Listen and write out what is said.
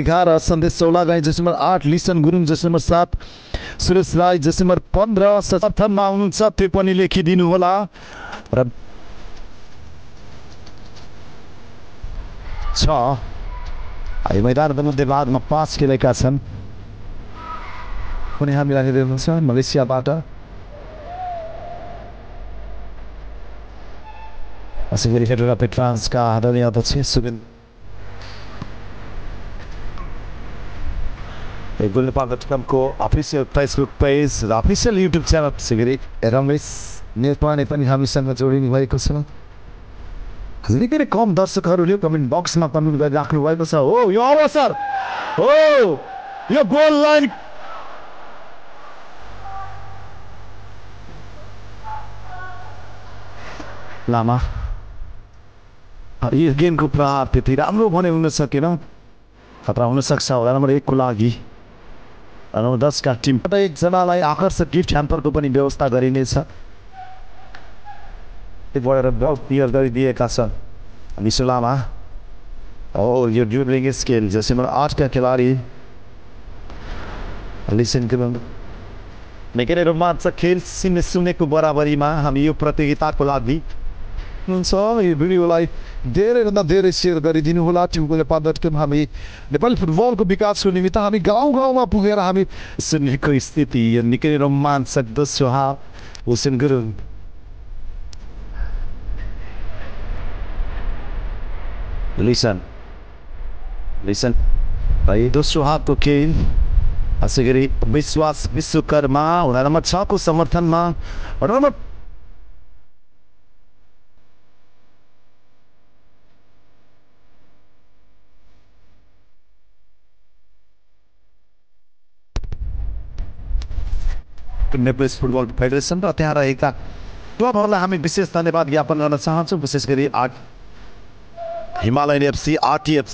11 सन्देश Chaulagain Jersey number 8 listen Gurung Jersey number 7 Suresh Rai Jersey number 15 समर्थनमा हुनुहुन्छ त्यो पनि लेखिदिनु होला र छ आई मैदान मध्ये भागमा 5 खेलेका छन् कुनै हामीलाई हेर्नुहुन्छ मलेसियाबाट असगरी हेरेर पेट्रान्सका आदरणीय अध्यक्ष सुबिन गोलपाको अफिसियल फेसबुक पेज र अफिसियल युट्युब च्यानल सिगरी रमेश नेपालले पनि हामीसँग जोडिनु भएको छ निकै कम दर्शकहरूले कमेन्ट बक्समा कमेन्ट गरिराख्नु भएको छ हो यो अवसर हो यो गोल लाइन लामा यो गेमको प्रभाव त्यति राम्रो भने हुन सकेन खतरा हुन सक्छ होला नम्बर 1 को लागि नम्बर 10 का टिमबाट एकजनालाई आकर्षक गिफ्ट ह्याम्परको पनि व्यवस्था गरिनेछ बढेर क्लियर गरिदिएका छन् निशुलामा हो यो ड्रिबलिङ स्किल जसमा 8 का खेलाडी लिसन गिभन निकै रोमाञ्चक खेल सुनेको बराबरीमा हामी यो प्रतियोगिताको लागि हुन्छ यो भिडियोलाई धेरैभन्दा धेरै सेयर गरिदिनु होला टिमको नेपाल.com हामी नेपाली फुटबलको विकासको निमित्त हामी गाउँ गाउँमा पुगेर हामी सुनेको स्थिति यो निकै रोमाञ्चक दोस्रो हाफ हुसेन गुरुङ लिसन भाइ दोस्रो हाफको खेल असगरी विश्वास विश्वकर्मा नम्बर 6 को समर्थनमा नम्बर नेपाल फुटबल फेडरेसन र त्यहाँ रहेका क्लबहरूलाई हामी विशेष धन्यवाद ज्ञापन गर्न चाहन्छौँ विशेष गरी हिमालयन एफसी आरटीएफ